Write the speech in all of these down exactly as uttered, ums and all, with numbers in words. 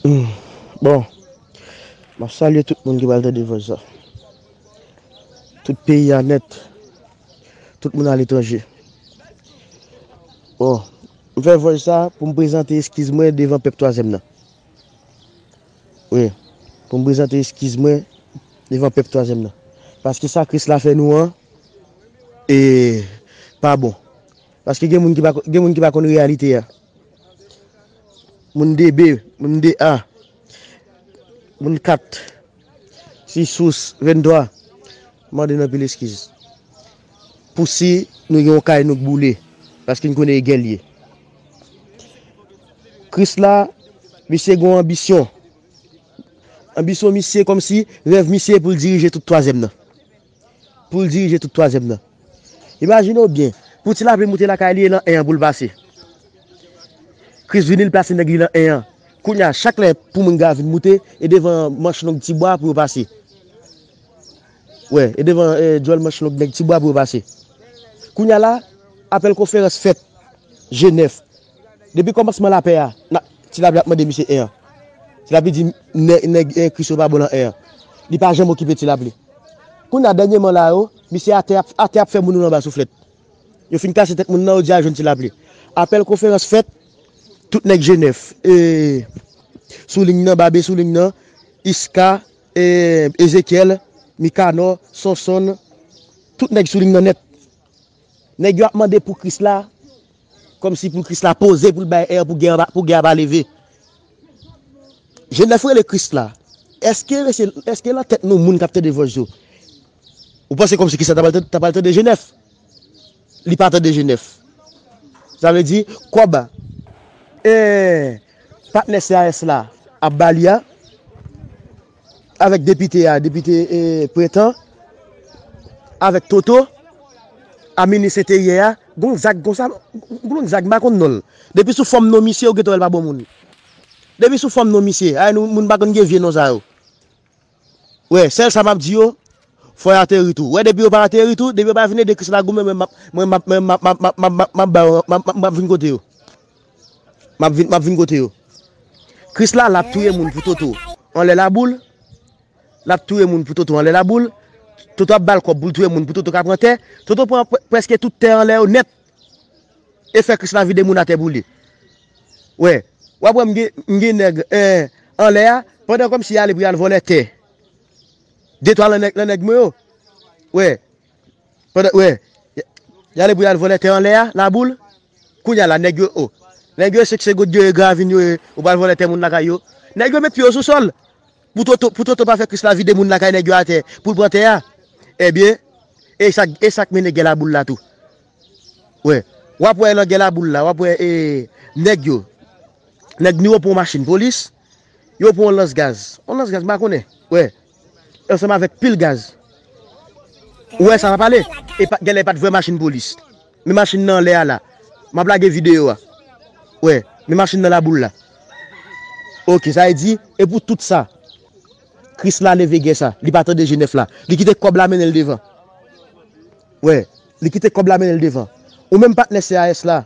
Hmm. Bon, m ap salye tout moun ki pral tande vòj sa. Tout peyi a nèt, tout moun aletranje. Bon, m fè vòj sa pou m prezante eskiz mwen devan pèp twazyèm nan. Wi, pou m prezante eskiz mwen devan pèp twazyèm nan. Paske sa Kris la fè nou an, e pa bon. Paske gen moun ki pa, gen moun ki pa konn reyalite a. Moun de B, moun de A, moun kat, six, venntwa, mande n anpil eskiz. Pou si nou gen yon kay nou k boule, paske n konnen e gè l ye. Kris la, misye gen yon anbisyon. Anbisyon misye kòmsi rèv misye pou l dirije tout twazyèm nan. Pou l dirije tout twazyèm nan. Imajine w byen, pou ti lapli moute lakay li e nan en an pou l pase. Kris vini, l plase nèg li nan en an. Kounye a, chak lè pou moun gra vin moute, e devan manch long Tibwa pou yo pase. Wè, e devan, eh, djòl manch long nèg Tibwa pou yo pase. Kounye a la, apèl konferans fèt. G nèf. Depi kòmansman lapè a, na, ti lapli ap mande misye en an. Ti lapli di nè-, nèg, eh, Kris yo pa bon nan en an. Li pa janm okipe ti lapli. Kounye a dènyèman la yo, misye atè ap, atè ap fè moun yo anba souflèt. Yo fin kase tèt moun nan, yo di al jwenn ti lapli. Apèl konferans fèt, tout nèg G nèf, eh, sou liy nan, Babe sou liy nan, Iska, eh, Ezekyèl, Mikanò, Sonsonn, tout nèg sou liy nan nèt. Nèg yo ap mande pou Kris la, kòmsi pou Kris la poze, pou l bay èr, pou gè a pa, pou gè a pa leve. G nèf rele Kris la. Èske, èske nan tèt nou moun k ap tande vòj yo, ou panse kòmsi Kris la ta pral tande, ta pral tande G nèf? Li pa tande G nèf. Sa vle di, kòb, eh, patnè C A S la ap ba li a, avèk depite a, depite, eh, Prentan, avèk Toto, a minis enteryè a, gon zak konsa, gon zak, m pa konn non l. Depi sou fòm non misye, ou gentan wè l pa bon moun. Depi sou fòm non misye, ay, nou, moun pa konn gen vye non sa yo. Wè, sèl sa m ap di yo, fò y ateri tou. Wè, depi yo pa ateri tou, depi yo pa vin ede Kris la goumen, mwen, m ap, mwen, m ap, mwen, m ap, m ap, m ap, m ap, m ap ba yo, m ap, m ap, m ap vin kote yo. M ap vin, m ap vin kote yo. Kris la, l ap touye moun pou Toto anlè laboul. L ap touye moun pou Toto anlè laboul. Toto ap ba l kòb pou l touye moun pou Toto ka pran tè. Toto pran pre-, prèske tout tè anlè yo nèt. E fè Kris la vide moun atè pou li. Wè, w ap wè m gen, m gen nèg, eh, anlè a, pandan kòmsi y ale pou y al vòlè tè. De twa lan nèg, lan nèg mwen yo. Wè, pandan, wè, y, y ale pou y al vòlè tè anlè a, laboul. Kounye a la, nèg yo, o. Nèg yo, se, se goud yo ye, gravin yo ye, ou pral vòlè tè moun lakay yo. Nèg yo met pye yo sou sòl. Pou Toto, pou Toto pa fè Kris la vide moun lakay nèg yo atè, pou l pran tè a. Ebyen, e sa, e sa k mennen gè laboul la tou. Wè, w ap wè nan gè laboul la, w ap wè, e, nèg yo. Nèg nou yo pran yon machin polis, yo pran yon lans gaz. Yon lans gaz, m pa konnen. Wè, ansanm avèk pil gaz. Ou wè sa pa pale? E pa, genlè e pa t vrè machin polis. Men machin nan anlè a la. M ap lage videyo a. Wè, men machin nan laboul la. Oke, sa vle di, e pou tout sa, Kris la leve gè sa. Li pa tande G nèf la. Li kite kòb la mennen l devan. Wè, li kite kòb la mennen l devan. Ou menm patnè C A S la,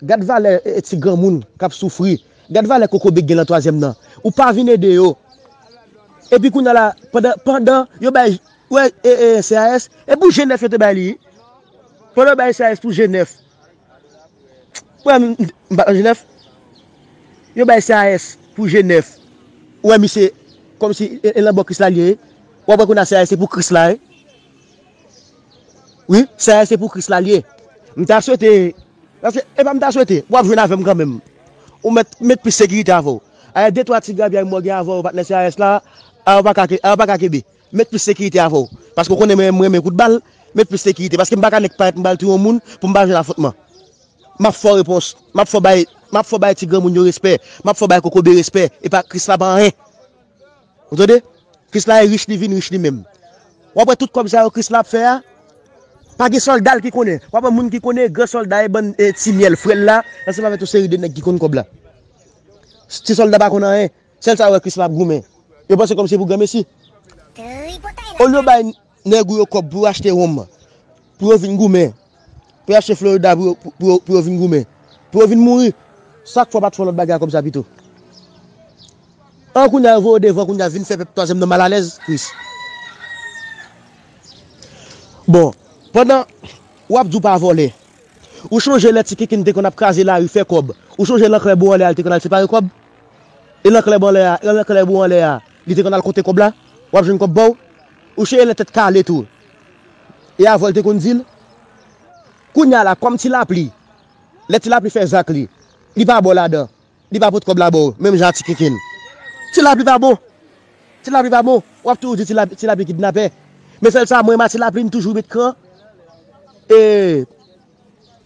gad valè, e, e, ti granmoun k ap soufri. Gad valè kokobe k gen lan twazyèm nan. Ou pa vin ede yo. Epi kounye a la, pandan, pandan yo bay, wè, e, e, C A S, e pou G nèf yo te bay li. Pandan yo bay C A S pou G nèf. Wè, m, m pa nan G nèf. Yo bay C A S pou G nèf. Wè, misye, kòmsi, e, e, lan bò Kris la l ye. W ap wè kounye a C A S se pou Kris la, wi. Wi, C A S se pou Kris la l ye. M ta swete, paske, e pa m ta swete, w ap jwenn avè m kanmenm. Ou mèt, met plis sekirite avè w. Ayè, de twa ti grabyay mò gen avè w, patnè C A S la, a yo pa ka ke-, a yo pa ka kenbe. Met plis sekirite avè w. Paske w konnen mwen, m renmen kout bal, met plis sekirite. Paske m pa ka nèk parèt m pral touye yon moun pou m pa jwenn afwontman. M ap fè w repons, m ap fè w bay, m ap fè w bay ti granmoun yo respè, m ap fè w bay kokobe respè, e pa Kris la pa anyen. Ou tande? Kris la e rich, li vin rich li menm. W ap wè tout kòb sa yo Kris la ap fè a, pa gen sòlda l ki konnen. W ap wè moun ki konnen, gran sòlda e bann, e, ti myèl, frè l la, ansanm avèk yon seri de nèg ki konn kòb la. Ti sòlda pa konn anyen. Sèl sa yo wè Kris la ap goumen. Yo panse kòmsi se pou granmesi. Olye yo bay nèg ou yo kòb pou yo achte wonm, pou yo vin goumen, pou yo achte Florida, pou yo, pou, pou yo, pou yo vin goumen, pou yo vin mouri, sak fwa pa t fè yon lòt bagay a kòb sa pito. An kounye a yo voye w devan, kounye a vin fè pèp twazyèm nan malalèz, Kris. Bon, pandan w ap di w pa vòlè, ou chonje lè Ti Kinkin te konn ap kraze lari, fè kòb? Ou chonje Lanklè Bou Anlè a, li te konn al separe kòb? E Lanklè Bou Anlè a, Lanklè Bou Anlè a, li te konn al konte kòb la? W ap jwenn kòb ba w? Ou chonje lè Tèt Kale tou? E avè w te konn di l? Kounye a la, kòm Ti Lapli, lè Ti Lapli fè zak li, li pa ba w ladan. Li pa pot kòb la ba w, menm jan a Ti Kinkin. Ti Lapli pa bon. Ti Lapli pa bon. W ap toujou di Ti Lapli, Ti Lapli kidnapè. Men sèl sa, mwen, Ti Lapli, m toujou met kran. E,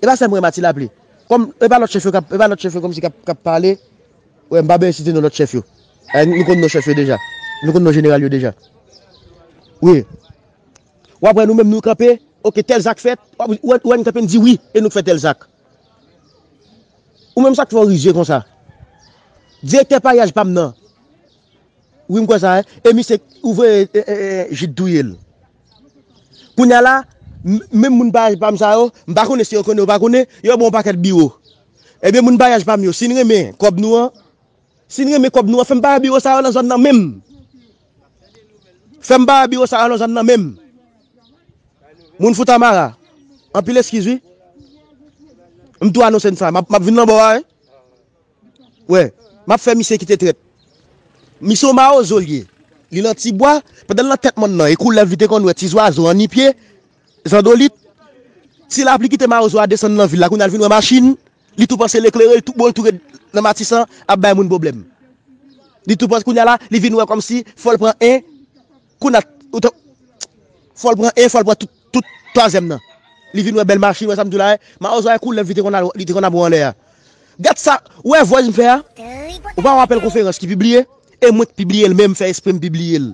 e pa sèl mwen, Ti Lapli. Kòm, e pa lòt chèf yo k ap, e pa lòt chèf yo kòmsi k ap, k ap pale. Wè, m pa bezwen site non lòt chèf yo. Eh, nou konn non chèf yo deja. Nou konn non jeneral yo deja. Wi. W ap wè nou menm nou kanpe, oke, tèl zak fèt, w ap wè, wè nou kanpe, n di wi, e nou k fè tèl zak. Ou menm sa k fè w rizye konsa? Direktè paryaj pa m nan. Wi, m kwè sa, e, e misye ouvre, e, e, e, Jid touye l. Kounye a la, m- menm moun paryaj pa m sa yo, m pa konnen si yo konnen, yo pa konnen, yo ba w yon pakèt biwo. Ebyen, moun paryaj pa m yo, si n renmen kòb nou an, si n renmen kòb nou an, fè m pa wè biwo sa yo nan zòn nan menm. Fè m pa wè biwo sa yo nan zòn nan menm. Moun Foutamara, anpil eskiz wi. M tou anonse n sa, m ap, m ap vin nan bò a, wi. Wè, m ap fè misye kite trèt. Misye yon mawozo l ye. Li nan Tibwa, pandan l nan Tèt Mòn nan, e koulèv li te konn wè, ti zwazo, annipye, zandolit. Ti Lapli kite mawozo a desann nan vil la, kounye a l vin wè machin, li tou panse l eklere, li tou bon, l tou ret nan Matisan, ap bay moun pwoblèm. Li tou panse kounye a la, li vin wè kòmsi, fò l pran en, kounye a, ou t- fò l pran en, fò l pran tout, tout twazyèm nan. Li vin wè bèl machin, wè sa m di w la, e, mawozo a e koulèv li te konn al- li te konn ap wè anlè a. Gad sa, ou wè vòy m fè a? Ou pa wè apèl konferans ki pibliye? E mwen k pibliye l, men m fè espre m pibliye l.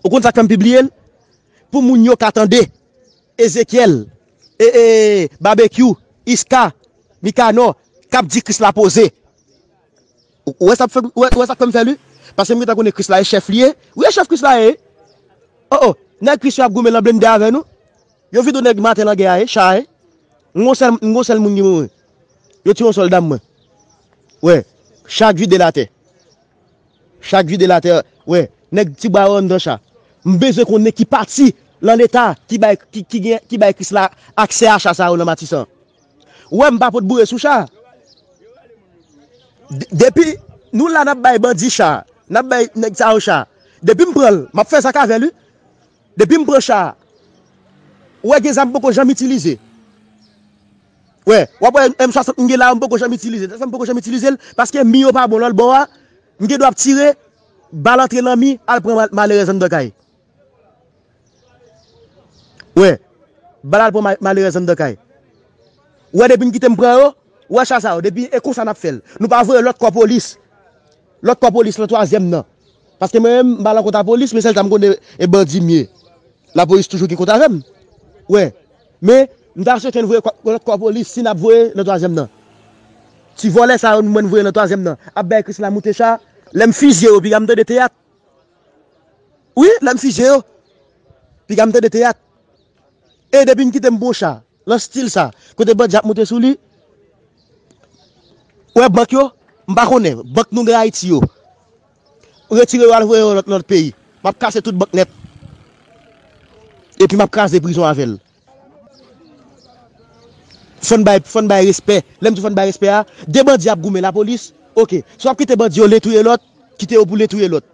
Ou konn sa k fè m pibliye l? Pou moun yo ka tande. Ezekyèl, e, e, Babekyou, Iska, Mikanò, k ap di Kris la poze. Ou, ou wè sa k fè, ou wè, ou wè sa k fè m fè l, wi? Paske m gentan konnen Kris la e chèf li ye. Wi, e chèf Kris la ye. O, o, nèg Kris yo ap goumen nan blende avè nou. Yo vide yon nèg maten nan gè a, e, cha, e. M gon sèl, m gon sèl moun ki mouri. Yo tiye yon sòlda m, mwen. Wè, cha k vide l atè. Cha k vide l atè, wè, nèg Tibwa yo anndan cha. M bezwen konnen ki pati nan Leta ki bay, ki, ki gen, ki bay Kris la aksè a cha sa yo nan Matisan. Ou wè m pa pot boure sou cha. D- depi nou la n ap bay bandi cha, n ap bay nèg sa yo cha. Depi m pran l, m ap fè zak avè l, wi. Depi m pran cha, ou wè gen zam m poko janm itilize. Wè, w ap wè M swasant m gen la yo m poko janm itilize. Tèlsa m poko janm itilize l, paske mi yo pa bon lòt bò a, m gen dwa ap tire, bal antre nan mi, al pran mal- malerèz anndan kay. Wè, bal al pran ma- malerèz anndan kay. Ou wè depi n kite m pran yo, ou wè cha sa yo, depi e konsa n ap fè l. Nou pa voye lòt kò polis. Lòt kò polis lan twazyèm nan. Paske mwen menm, m pa lan kont a polis, men sèl sa m konnen e bandi m ye. Lapolis toujou gen kont avè m. Wè. Men, m ta swete n voye kò- lòt kò polis, si n ap voye lan twazyèm nan. Ti vòlè sa yo, mwen n voye lan twazyèm nan. Ap bay Kris la moute cha. Lè m fizye yo, piga m tande teyat. Wi, lè m fizye yo. Piga m tande teyat. E depi n kite m pran cha, lan stil sa, kote bandi ap moute sou li, ou wè bank yo, m pa konnen, bank nou gen Ayiti yo, retire yo al voye yo lòt, lòt peyi. M ap kase tout bank nèt. Epi m ap kraze prizon avè l. Fò n bay, fò n bay respè. Lè m di fò n bay respè a, de bandi ap goumen lapolis, oke. Si w ap kite bandi yo, l e touye lòt, kite yo pou l e touye lòt.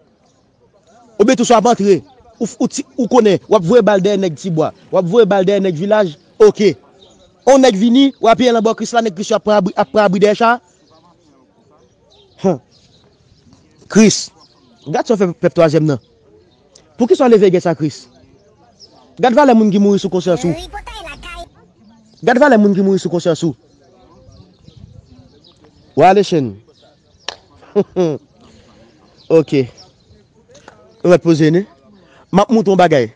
Oubyen tou sa w ap antre, ou, ou, ti- ou konnen, w ap voye bal dèyè nèg Tibwa, w ap voye bal dèyè nèg vilaj, oke. On nèg vini, w apiye l anba Kris la, nèg Kris yo ap pran abri, ap pran abri dèyè cha. Hum. Kris, gad sa w fè pèp twazyèm nan. Poukisa w leve gè sa, Kris? Gad valè moun ki mouri sou konsyans ou. Gad valè moun ki mouri sou konsyans ou. Wale chen. Oke. Ou mèt poze, ni. M ap montre yon bagay.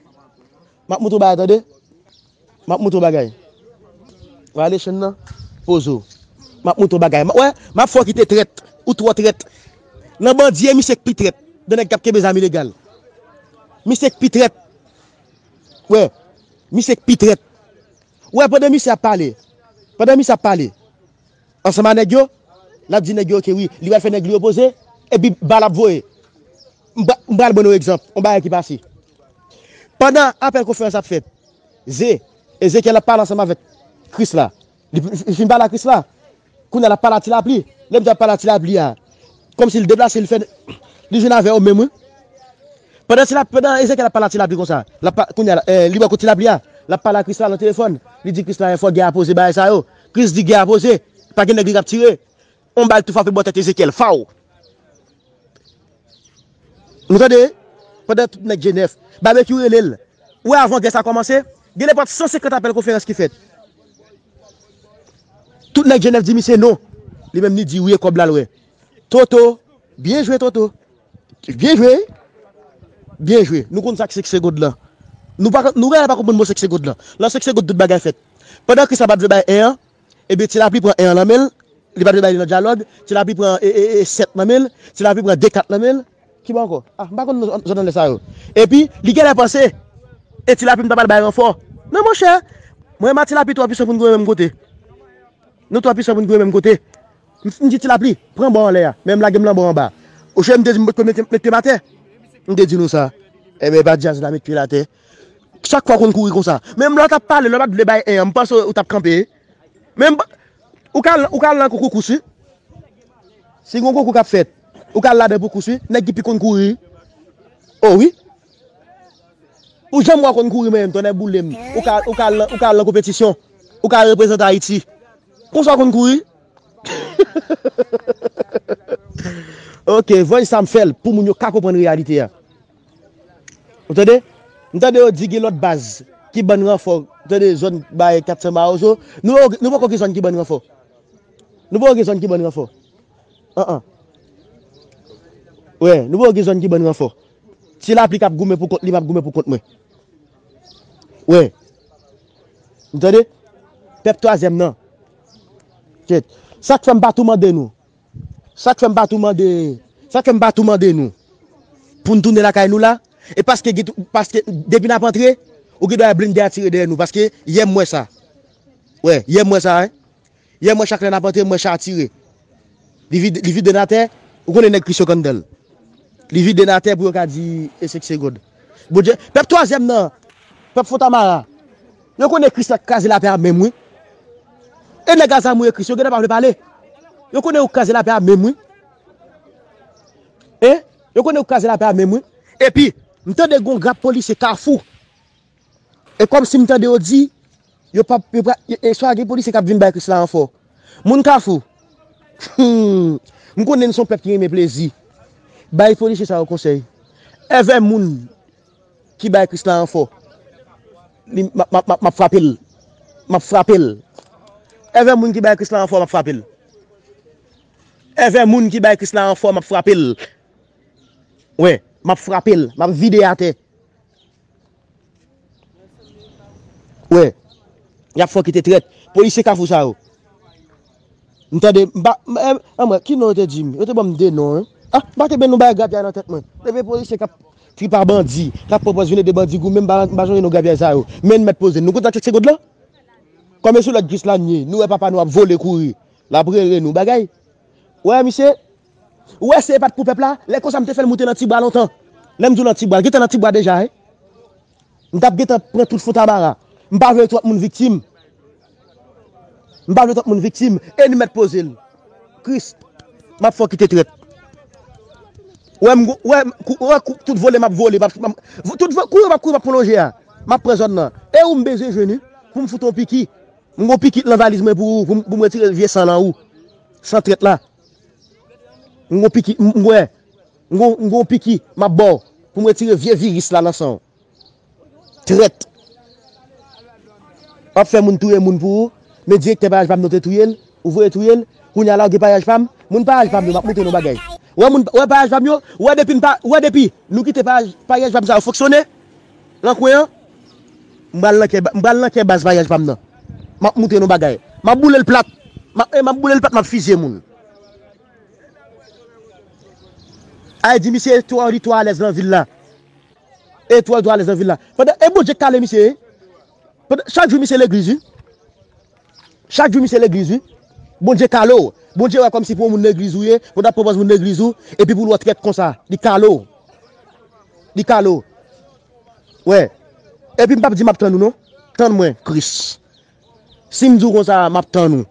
M ap montre yon bagay, tande. M ap montre yon bagay. Wale chen nan. Poze w. M ap montre yon bagay. M- Wè, m ap fè w kite trèt. Ou twò trèt. Nan bandi, e misye k pi trèt. De nèg k ap kenbe zam ilegal. Misye k pi trèt. Wè. Misye k pi trèt. Wè, pandan misye ap pale. Pandan misye ap pale. Ansanm a nèg yo, l ap di nèg yo, oke, wi, li pral fè nèg li yo poze. Epi bal ap voye. M pra- m pral ban nou egzanp, yon bagay ki pase. Pandan apèl konferans ap fèt, Ze, Ezekyèl ap pale ansanm avèk Kris la. Li, li fin pale a Kris la. Kounye a l ap pale a Ti Lapli. Lè m di ap pale a Ti Lapli a, kòmsi l deplase, l fè, li jwenn avè yo menm, wi. Pandan Ti Lapli, pandan Ezekyèl ap pale a Ti Lapli konsa, l ap pa- kounye a, eh, li bò kot Ti Lapli a, l ap pale a Kris la nan telefòn. Li di Kris la, fò gè a poze bagay sa yo. Kris di gè a poze. Pa gen nèg li k ap tire. On bal tou frape bò tèt Ezekyèl. Faw! Nou tande? Pandan tout nèg Jenèf, Babekyou rele l. Ou wè avan gè sa kòmanse, gen nenpòt san senkant apèl konferans ki fèt. Tout nèg Jenèf di misye non. Li menm li di wi e kòb la l wè. Toto, byen jwe Toto. Byen jwe. Byen jwe. Nou konn sa k se k se God lan. Nou pa, nou genlè pa konprann mo se k se God lan. Nan se k se God tout bagay fèt. Pandan Kris la pa t vle bay en an, ebyen Ti Lapli pran en an nan men l, li pa t vle bay li nan dyalòg, Ti Lapli pran e, e, e, sèt nan men l, Ti Lapli pran de kat nan men l. Ki bò ankò? Ah, m pa konn zòn anlè sa yo. Epi, li genlè panse, e Ti Lapli m ta pral bay ranfò. Non, monchè, mwen menm a Ti Lapli twò pwisan pou n goumen menm kote. Nou twò pwisan pou n goumen menm kote. M, m di Ti Lapli, pran bò anlè a. Men m lage m nan bò anba. Oche m te di m mete, mete m atè. M te di nou sa. Ebyen, e pa djaz la met pye l atè. Chak fwa w konn kouri konsa. Menm lè w t ap pale, lè w pa t vle bay en an, m panse w t ap kanpe. Men m pa- ou ka, ou ka al nan konkou kous, wi. Si gon konkou k ap fèt, ou ka al ladan pou kous, wi. Nèg ki pi konn kouri. O wi. Ou janm wè w konn kouri menm, tonnè boule m. Ou ka, ou ka al nan, ou ka al nan konpetisyon. Ou ka al reprezante Ayiti. Konsa w konn kouri? Ok, voice sa m fè l pou moun yo ka konprann reyalite a. Ou tande? M tande yo di gen lòt baz ki ban n ranfò. Ou tande zòn bay kat san Mawozo. Nou, nou poko gen zòn ki ban n ranfò. Nou poko gen zòn ki ban n ranfò. An an. Wè, nou poko gen zòn ki ban n ranfò. Ti Lapli k ap goumen pou kont li, m ap goumen pou kont mwen. Wè. Ou tande? Pèp twazyèm nan. Kèt. Sa k fè m pa tou mande nou. Sa k fè m pa tou mande, sa k fè m pa tou mande nou pou n tounen lakay nou la, e paske, gen tou- paske depi n ap antre, ou gen dwa blende a tire dèyè nou, paske yè m wè sa. Wè, yè m wè sa, wi. Yè m wè chak lè n ap antre, m wè cha a tire. Li vide, li vide n atè, ou konnen nèg Kris yo k anndan l. Li vide n atè pou yo ka di e se k se God. Bondye, pèp twazyèm nan, pèp Fontamara, yo konnen Kris la k kraze lapè a menm, wi. E nèg a zam ou e Kris, yo gentan pa vle pale. Yo konnen ou k kraze lapè a menm, wi. E, yo konnen ou k kraze lapè a menm, wi. Epi, m tande gon grap polisye Kafou. E kòmsi m tande yo di, yo p ap, yo pa, e, e swa gen polisye k ap vin bay Kris la ranfò. Moun Kafou, hmm, m konnen n se yon pèp ki renmen plezi. Bay polisye sa yo konsèy. Èvè moun ki bay Kris la ranfò, li, m ap, m ap, m ap, m ap frape l. M ap frape l. Èvè moun ki bay Kris la ranfò, m ap frape l. Èvè moun ki bay Kris la ranfò, m ap frape l. Wè, m ap frape l. M ap vide atè. Wè. Y ap fè w kite trèt. Polisye Kafou sa yo. M tande, m pa, m, eh, anmwey, ki non yo te di m? Yo te ban m de non, wi. Ah, m pa te benyen yon bagay grapyay nan tèt mwen. Leve polisye k ap trip a bandi, k ap pran pòz vin ede bandi goumen, m pa, m pa sonje non grapyay sa yo. Men n mèt poze n. Nou konn sa k se k se God lan? Kòm e sou lòd Kris la n ye, nou wè papa nou ap vole kouri. L ap rele nou bagay. Wè, misye, ou wè si e pa t pou pèp la, lè konsa m te fè l moute nan tibwa lontan. Lè m di w nan tibwa, l gentan nan tibwa deja, wi. M t ap gentan pran tout Fontamara. M pa vle twòp moun viktim. M pa vle twòp moun viktim. E n mèt poze l. Kris, m ap fè w kite trèt. Wè, m, wè, m, kou- wè, kou- tout vole, m ap vole. M ap, m ap, tout vo- kouri, m ap kouri, m ap pran lonje a. M ap pran zòn nan. E ou m bezwen jwenn, wi, pou m fout yon piki. M gon piki nan valiz mwen pou ou, pou m, pou m retire vye san lan ou. San trèt la. M gon piki, m, m, wè. M gon, m gon piki, m ap ba w. Pou m retire vye viris la nan san w. Trèt. W ap fè moun touye moun pou ou. Men direktè payaj pa m nan te touye l. Ou voye touye l. Kounye a la, ou gen payaj pa m. Moun payaj pa m yo, m ap montre nou bagay. Wè moun, wè payaj pa m yo. Wè depi n pa, wè depi nou kite payaj, payaj pa m sa yo fonksyone. Nan kwen an. M pral nan kè, m pral nan kè baz payaj pa m nan. M ap montre nou bagay. M ap boule l plat. M ap, e, m ap boule l plat, m ap fizye moun. Ay di misye twò, li twò alèz nan vil la. E twò, li twò alèz nan vil la. Pandan, e Bondye k kale misye, wi. Pandan, chak jou misye legliz, wi. Chak jou misye legliz, wi. Bondye kale w. Bondye wè kòmsi pou yon moun legliz ou ye, pou w t ap pran pòz moun legliz ou, epi pou l wè w trèt konsa. Li kale w. Li kale w. Wè. Epi m p ap di m ap tann ou non. Tann mwen, Kris. Si m di w konsa, m ap tann ou.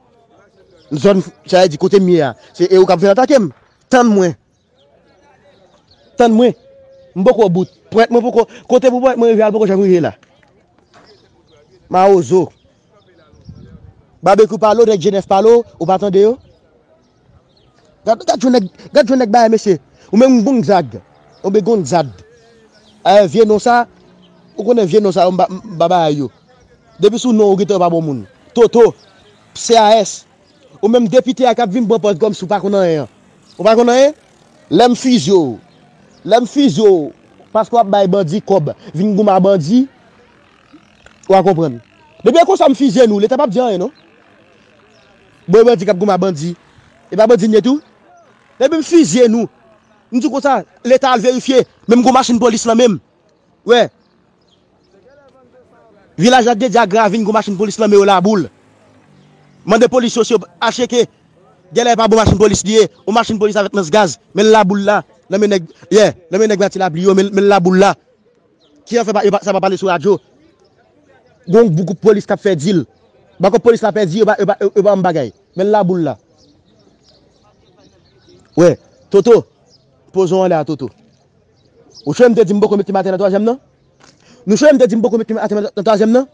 Zòn, sa vle di kote m ye a. Se e ou k ap vin atake m. Tann mwen. Tann mwen. M poko bout. Pwent mwen poko. Kote pou pwent mwen rive a, l poko janm rive la. Mawozo. Babekyou pale w, nèg Jenèf pale w, ou pa tande yo? Gad, gad jan nèg, gad jan nèg bagay, mesye. Ou menm Gonzag. Ou be Gonzag. Eh, vye non sa, ou konnen vye non sa, yo m ba, m ba bagay yo. Depi sou non, ou gentan pa bon moun. Toto, C A S. Ou menm depite a k ap vin pran pòz kòmsi ou pa konn anyen an. Ou pa konn anyen? Lè m fizye w, lè m fizye w, paske w ap bay bandi kòb, vin goumen a bandi, w a konprann. Depi e konsa m fizye nou, Leta p ap di anyen non. Bon, e bandi k ap goumen a bandi. E pa bandi n ye tou? Depi m fizye nou, m di w konsa, Leta al verifye, men m gon machin polis nan men m. Wè. Vilaj Ladedye a Gravin, gon machin polis nan men yo Laboul. Mande polis yo si yo acheke. Genlè e pa bon machin polis li ye. Yon machin polis avèk lans gaz. Men l Laboul la. Nan men nèg, yeah, nan men nèg Mati Lapli yo, men, men l Laboul la. Ki an fè pa, yo pa, sa pa pale sou radyo. Gon gwoup polis k ap fè dil. Bakòp polis la pèdi, yo pa, yo pa, yo pa ban m bagay. Men l Laboul la. Wè, Toto. Poze w anlè a, Toto. Ou sonje m te di m poko met pye m atè nan twazyèm nan? Nou sonje m te di m poko met pye m atè nan twazyèm nan?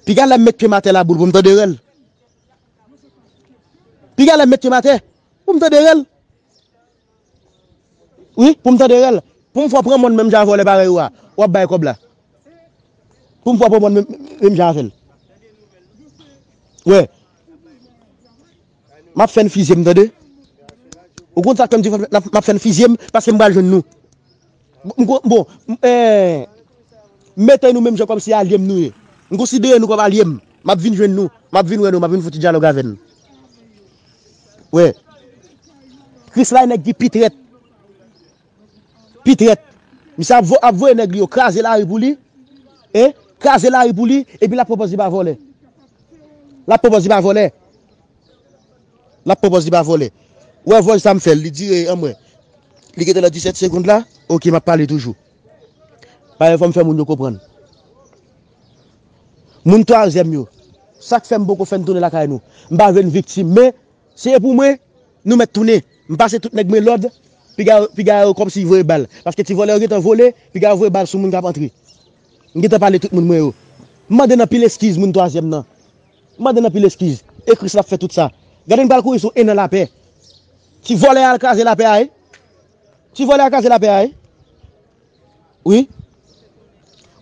Piga lè m met pye m atè Laboul pou m tande rèl. Piga lè m met pye m atè pou m tande rèl. Wi, pou m tande rèl. Pou m fè w pran mòn menm jan a vòlè parèy ou a. W ap bay kòb la. Pou m fè w pran mòn menm, menm jan avè l. Wè. M ap fè n fizye m, tande. Ou konn sa k fè m di m ap fè n fizye m, paske m pral jwenn nou. M ko-, bon, m, eh, mete nou menm jan kòmsi alye m nou ye. M konsidere nou kòm alye m. M ap vin jwenn nou. M ap vin wè nou. M ap vin fouti dyalòg avè n. Wè. Krisla e nèg ki pi trèt. Pi trèt. Misye ap vo-, ap voye nèg li yo kraze lari pou li. E, kraze lari pou li. Epi l ap pran pòz li pa vòlè. L ap pran pòz li pa vòlè. L ap pran pòz li pa vòlè. Ou wè vòl sa m fè l, li dire anmwey. Li gentan nan disèt segonn la. Oke, m ap pale toujou. Paske fò m fè moun yo konprann. Moun twazyèm yo. Sa k fè m poko fè n tounen lakay nou. M pa vle n viktim, men se pou mwen, nou mèt tounen. M pase tout nèg mwen lòd, piga, piga yo kòmsi voye bal. Paske ti vòlè yo gentan vole, piga yo voye bal sou moun k ap antre. M gentan pale tout moun mwen yo. M mande n anpil eskiz, moun twazyèm nan. M mande n anpil eskiz. E Kris l ap fè tout sa. Gade n pral kouri sou en an lapè. Ti vòlè a al kraze lapè a, wi. Ti vòlè a kraze lapè a, wi. Wi.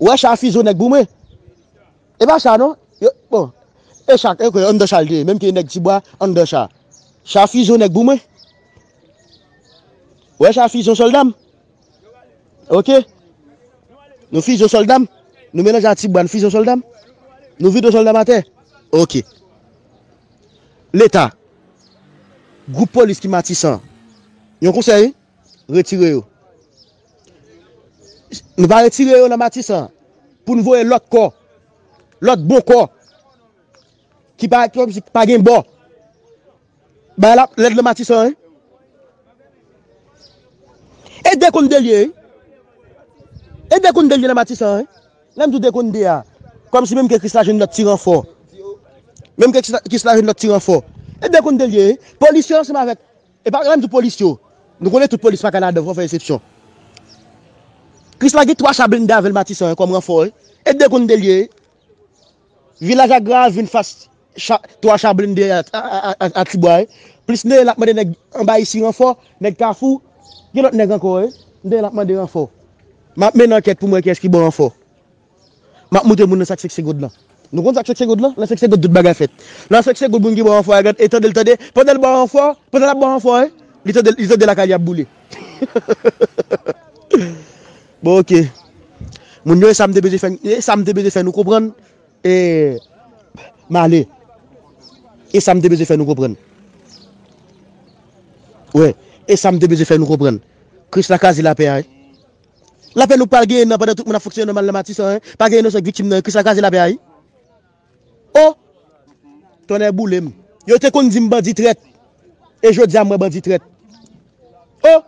Ou wè cha fizye nèg pou mwen. E pa cha non. Yo, bon. E cha, e kwe, anndan cha l te ye. Menm ke nèg Tibwa, anndan cha. Cha fizye nèg pou mwen. Ou wè cha fizye sòlda m. Oke. Nou fizye sòlda m. Nou melanje a Tibwa, nou fizye sòlda m. Nou vide sòlda m atè. Oke. Leta. Gwoup polis ki Matisan. Yon konsèy, retire yo. Nou pa retire yo nan Matisan. Pou n voye lòt kò. Lòt bon kò. Ki pa, ki pa gen bò. Bay la, lèd nan Matisan, wi. E de konn de l ye, wi. E de konn de l ye nan Matisan, wi. Lè m di w de konn de a. Kòmsi menm ke Krisla jwenn lòt ti ranfò. Menm ke Krisla, Krisla jwenn lòt ti ranfò. E de konn de l ye, wi. Polis yo ansanm avèk, e pa, lè m di w polis yo. Nou konnen tout polis pa ka ladan, fò fè eksepsyon. Krisla gen twa cha blende avè l Matisan, wi, kòm ranfò, wi. E de konn de l ye, wi. Vilaj Agra a vin fas cha, twa cha blende a, a, a, a, a Tibwa, wi. Plis Neye l ap mande nèg anba isi ranfò, nèg Kafou, gen lòt nèg ankò, wi. Neye l ap mande ranfò. M ap mennen ankèt pou m wè kiyès ki ban ranfò. M ap montre moun nan sa k senk segonn lan. Nou konn sa k senk segonn lan? Nan senk segonn tout bagay fèt. Nan senk segonn moun ki ban ranfò a, gad, e tande l tande. Pandan l ban ranfò, pandan l ap ban ranfò, wi. Li tande, li tande lakay li ap boule. Bon, oke. Moun yo, e sa m te bezwen fè, e sa m te bezwen fè nou konprann. E, m ale. E sa m te bezwen fè nou konprann. Wi, e sa m te bezwen fè nou konprann. Krisla kraze lapè a, wi. Lapè nou pral genyen nan pandan tout moun ap fonksyone nòmal nan Matisan, wi. Pa gen inosan k viktim nan, wi. Krisla kraze lapè a, wi. O! Tonnè boule m. Yo te konn di m bandi trèt. E jodi a m wè bandi trèt. Oh!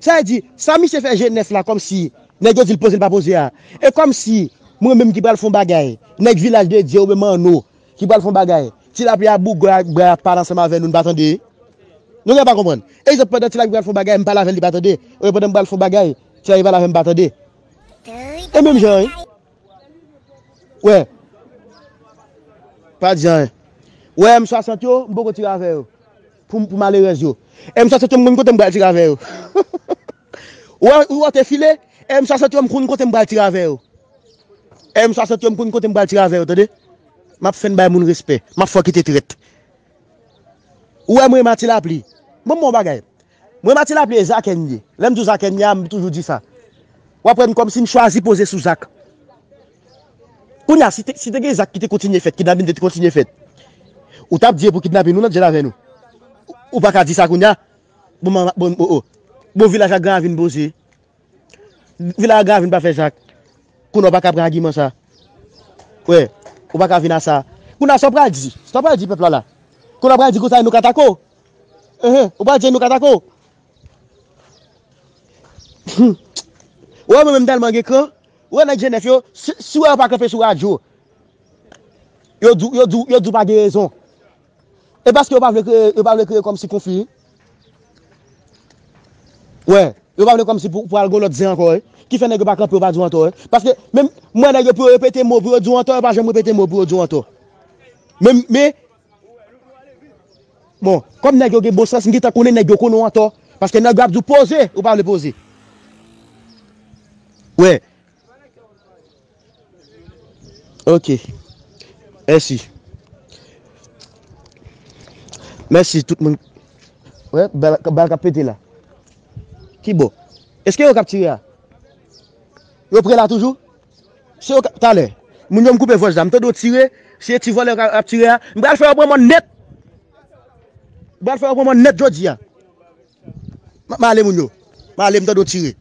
Sa vle di, sa misye fè G nèf la kòmsi nèg yo di l poze l pa poze a. E kòmsi mwen menm ki pral fè yon bagay, nèg Vilaj de Dye oubyen Manno ki pral fè yon bagay, Ti Lapli a bougay ak bra y ap pale ansanm avè nou, n pa tande. Nou gen pa konprann. Egzanp, pandan Ti Lapli pral fè yon bagay, m pale avè l, li pa tande. Oubyen pandan m pral fè yon bagay, Ti Lapli pale avè m, m pa tande. E menm jan, wi. Wè. Pa di anyen. Wè, M swasant yo, m poko tire avè yo. Pou, pou malerèz yo. M swasant yo, m konn kote m pral tire avè yo. Ou wè, ou wè te file, M swasant yo, m konn kote m pral tire avè yo. M swasant yo, m konn kote m pral tire avè yo, tande? M ap fè n bay moun respè. M ap fè w kite trèt. Ou wè mwen, Mati Lapli. Mwen, m yon bagay. Mwen, Mati Lapli e Zakè m ye. Lè m di w Zakè m ye a, m toujou di sa. W ap wè m kòmsi m chwazi poze sou Zak. Kounye a, si te, si te gen Zak ki te kontinye fèt, kidnapin te kontinye fèt, ou t ap di e pou kidnapin nou nan dyèl avè nou. Ou pa ka di sa kounye a. Bon, bon, bon, oh, oh. Bon, Vilaj ak Gran Ravin poze. Vilaj ak Gran Ravin pa fè Zak. Kounye a ou pa ka pran agiman sa. Wè, ou pa ka vin a sa. Kounye a sa w pral di. Sa w pral di pèp la la. Kounye a w pral di konsa e nou ka tako. Enhen, ou pral di e nou ka tako. Ou wè mwen menm tèlman gen kran. Ou wè nèg G nèf yo, si, si w wè yo pa kanpe sou radyo, yo di w, yo di w, yo di w pa gen rezon. E paske yo pa vle kreye, yo pa vle kreye kòmsi konfli. Wè, yo pa vle kòmsi pou, pou al gon lòt zen ankò, wi. Ki fè nèg yo pa kanpe, yo pa di w antò, wi. Paske menm, m wè nèg yo pou yo repete mo, pou yo di w antò, yo pa janm repete mo pou yo di w antò. Men, men, bon, kòm nèg yo gen bon sans, m gentan konnen nèg yo konnen w antò. Paske nèg yo ap di w poze, ou pa vle poze. Wè. Ok. Mèsi. Mèsi tout moun. Wè, bal, bal k ap pete la. Ki bò? Èske yo k ap tire a? Yo pre la toujou? Se yo k ap, talè. Moun yo m koupe vòj la. M tande yo tire. Se ti vòlè k ap tire a. M pral fè yo pran mòn nèt. M pral fè yo pran mòn nèt jodi a. M, m ale moun yo. M ale, m tande yo tire.